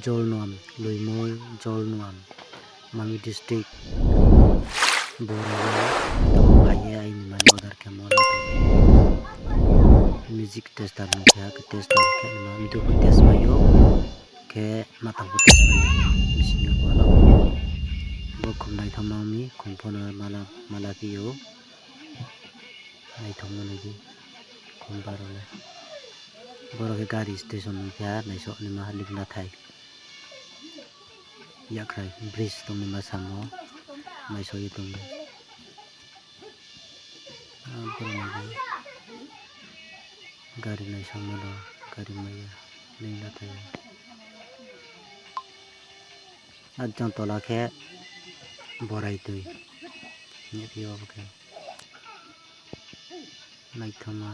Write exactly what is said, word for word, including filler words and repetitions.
Jolnuam, Loimoi, Jolnuam, Mamit district. Boro wo to phai ye aini mani order khe mo la tong. Music tester nung khe, khe tester khe ma mdu pho test mai ou, khe matang pho test mai ou. Bisi ni pho la. Bo khum naithaoma mi, khum pho no mala, mala phi ou. Naithaoma nai di, khum baro le. Boro khe gari station nung khe naiso naima ling la thai. Yakhrai bridge tongnaima samo naiso ye tong ou. Boro nai di. Gari naisamo no, gari mai ya, ling la thai. Ajang tola khe Borai tui. Hing ye phi ou bo khe. Naithaoma.